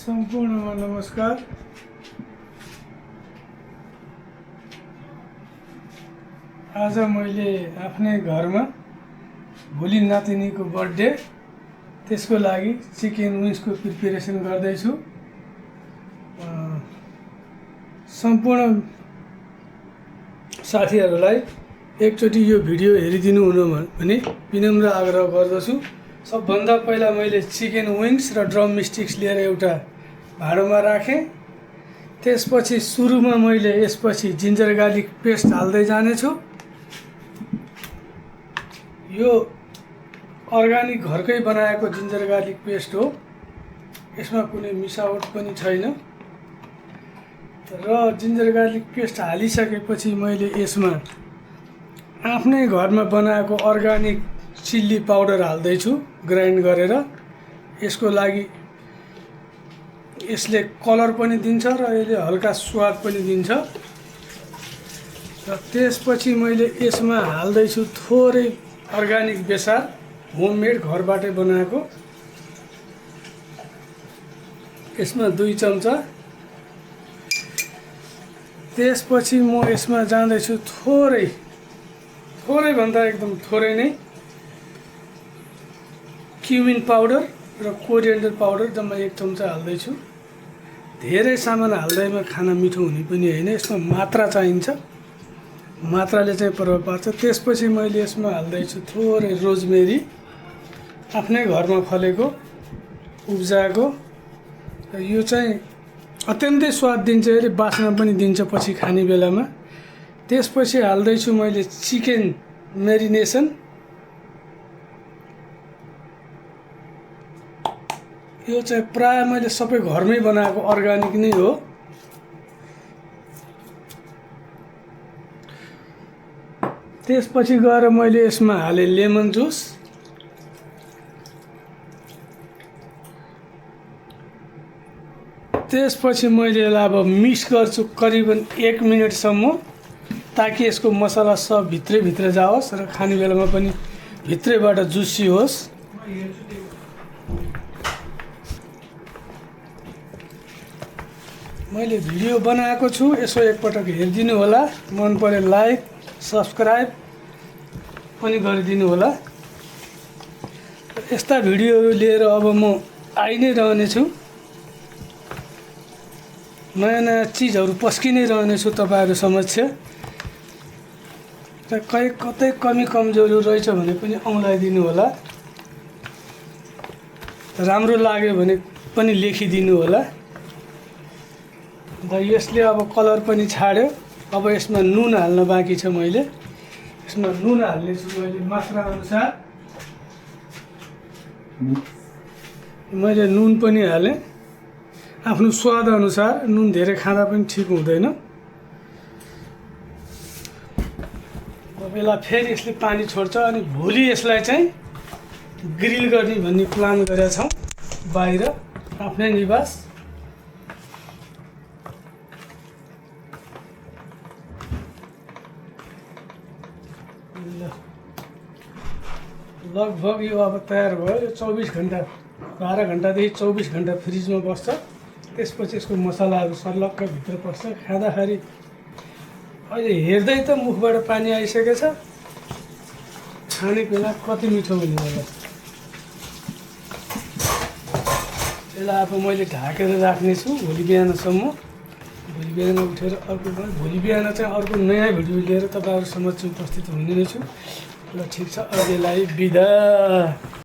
सम्पूर्णमा नमस्कार। आज मैले आफ्नै घरमा भोलि नातिनीको बर्थडे, त्यसको लागि चिकन विङ्सको प्रिपरेसन गर्दैछु। सम्पूर्ण साथीहरूलाई एकचोटि यो भिडियो हेरिदिनु हुन भने विनम्र आग्रह गर्दछु। सबभन्दा पहिला मैले चिकन विङ्स र ड्रम स्टिक्स लिएर एउटा भाँडोमा राखेँ। त्यसपछि सुरुमा मैले यसपछि जिन्जर गार्लिक पेस्ट हाल्दै जानेछु। यो अर्ग्यानिक घरकै बनाएको जिन्जर गार्लिक पेस्ट हो, यसमा कुनै मिसावट पनि छैन। र जिन्जर गार्लिक पेस्ट हालिसकेपछि मैले यसमा आफ्नै घरमा बनाएको अर्ग्यानिक चिल्ली पाउडर हाल्दैछु ग्राइन्ड गरेर। यसको लागि यसले कलर पनि दिन्छ र यसले हल्का स्वाद पनि दिन्छ। र त्यसपछि मैले यसमा हाल्दैछु थोरै अर्ग्यानिक बेसार, होममेड घरबाटै बनाएको। यसमा 2 चम्चा। त्यसपछि म यसमा जाँदैछु थोरै भन्दा एकदम थोरै नै क्युमिन पाउडर र कोरिएन्डर पाउडर, जम्मा 1 चम्चा हाल्दैछु। धेरै सामान हाल्दैमा खाना मिठो हुने पनि होइन, यसमा मात्रा चाहिन्छ, मात्राले चाहिँ प्रभाव पार्छ। त्यसपछि मैले यसमा हाल्दैछु थोरै रोजमेरी, आफ्नै घरमा फलेको उब्जाएको। यो चाहिँ अत्यन्तै स्वाद दिन्छ, यसले बास्ना पनि दिन्छ पछि खाने बेलामा। त्यसपछि हाल्दैछु मैले चिकन म्यारिनेसन। यो चाहिँ प्राय मैले सबै घरमै बनाएको अर्ग्यानिक नै हो। त्यसपछि गएर मैले यसमा हालेँ लेमन जुस। त्यसपछि मैले यसलाई अब मिक्स गर्छु करिबन 1 मिनटसम्म, ताकि यसको मसला सब भित्र जाओस् र खाने बेलामा पनि भित्रैबाट जुसी होस्। मैले भिडियो बनाएको छु, यसो एकपटक हेरिदिनु होला। मन परे लाइक सब्सक्राइब पनि गरिदिनु होला। यस्ता भिडियोहरू लिएर अब म आइ नै रहनेछु, नयाँ चिजहरू पस्कि नै रहनेछु तपाईँहरू समक्ष। र कतै कमी कमजोरी रहेछ भने पनि औँलाइदिनु होला, राम्रो लाग्यो भने पनि लेखिदिनु होला। र यसले अब कलर पनि छाड्यो। अब यसमा नुन हाल्न बाँकी छ। मैले यसमा नुन हाल्नेछु मैले मात्रा अनुसार। मैले नुन पनि हालेँ आफ्नो स्वाद अनुसार। नुन धेरै खाँदा पनि ठिक हुँदैन। अब यसलाई फेरि यसले पानी छोड्छ अनि भोलि यसलाई चाहिँ ग्रिल गर्ने भन्ने प्लान गरेका छौँ बाहिर आफ्नै निवास। लगभग यो अब तयार भयो। यो 24 घन्टा 12 घन्टादेखि 24 घन्टा फ्रिजमा बस्छ। त्यसपछि यसको मसलाहरू सर्लक्क भित्र पस्छ। खाँदाखेरि अहिले हेर्दै त मुखबाट पानी आइसकेको छ। खाने बेला कति मिठो हुने होला। यसलाई अब मैले ढाकेर राख्नेछु भोलि बिहानसम्म। भोलि बिहान उठेर भोलि बिहान चाहिँ अर्को नयाँ भिडियो लिएर तपाईँहरू समक्ष उपस्थित हुने नै छु। ल ठिक छ, अहिलेलाई बिदा।